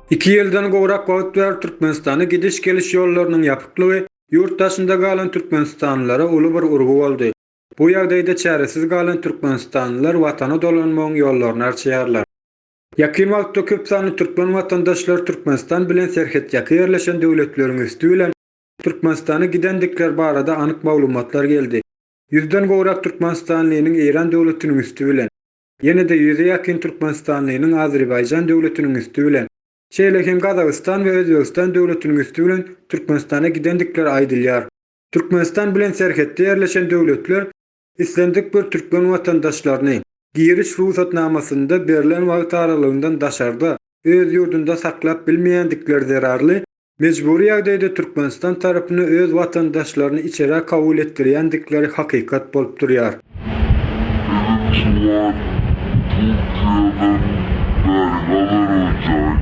Iki ýyldan gowrak wagt bäri Türkmenistana gidiş-geliş ýollarynyň ýapyklygy ýurt daşynda galan türkmenistanlylara uly bir urgy boldy. Bu ýagdaýda çäresiz galan türkmenistanlylar watana dolanmagyň ýollaryny arçaýarlar. Ýakyn wagtda köp sanly türkmen watandaşlary Türkmenistan bilen serhetýaka ýerleşen döwletleriň üsti bilen Türkmenistana gidendikleri barada anyk maglumatlar geldi. Ýüzden gowrak türkmenistanlynyň Eýran döwletiniň üsti bilen, ýene-de ýüze ýakyn türkmenistanlynyň Azerbaýjan döwletiniň üsti bilen, şeýle hem Gazagystan we Özbegistan döwletiniň üsti bilen Türkmenistana gidendikleri aýdylýar. Türkmenistan bilen serhetde ýerleşen döwletler islendik bir türkmen watandaşlaryny, giriş rugsatnamasynda berlen wagt aralygyndan daşarda öz ýurdunda saklap bilmeýändikleri zerarly, mejbury ýagdaýda Türkmenistan tarapyna öz watandaşlaryny içerä kabul etdirýändikleri hakykat bolup durýar. Biziň şu wagt Türkiýeden bärik Azerbaýjana geç.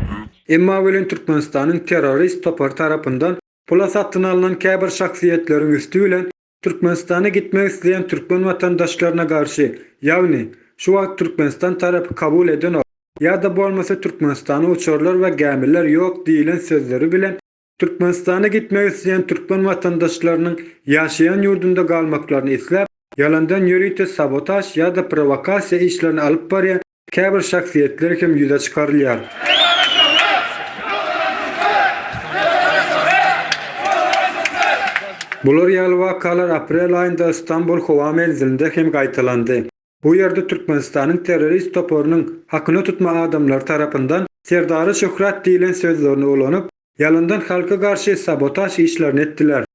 Emma welin Türkmenistanyň terrorist topary tarapyndan pula satyn alnan käbir şahsyýetleriň üsti bilen Türkmenistana gitmek isleýän türkmen watandaşlaryna garşy, ýagny, şu wagt Türkmenistan tarapy kabul edenok, ýa-da bolmasa Türkmenistana uçarlar we gämiler ýok diýlen sözleri bilen Türkmenistana gitmek isleýän türkmen watandaşlarynyň ýaşaýan ýurdunda galmaklaryny isläp, ýalandan ýörite sabotaž ýa-da prowokasiýa işlerini alyp barýan käbir şahsyýetler hem ýüze çykarylýar. Bular ýaly wakalar aprel aýynda Stambul howa menzilinde hem gaýtalandy. Bu ýerde Türkmenistanyň terrorist toparynyň hakyna tutma adamlary tarapyndan Serdara şöhrat diýlen sözlerini ulanyp, ýalandan halka garşy sabotaž işlerini etdiler.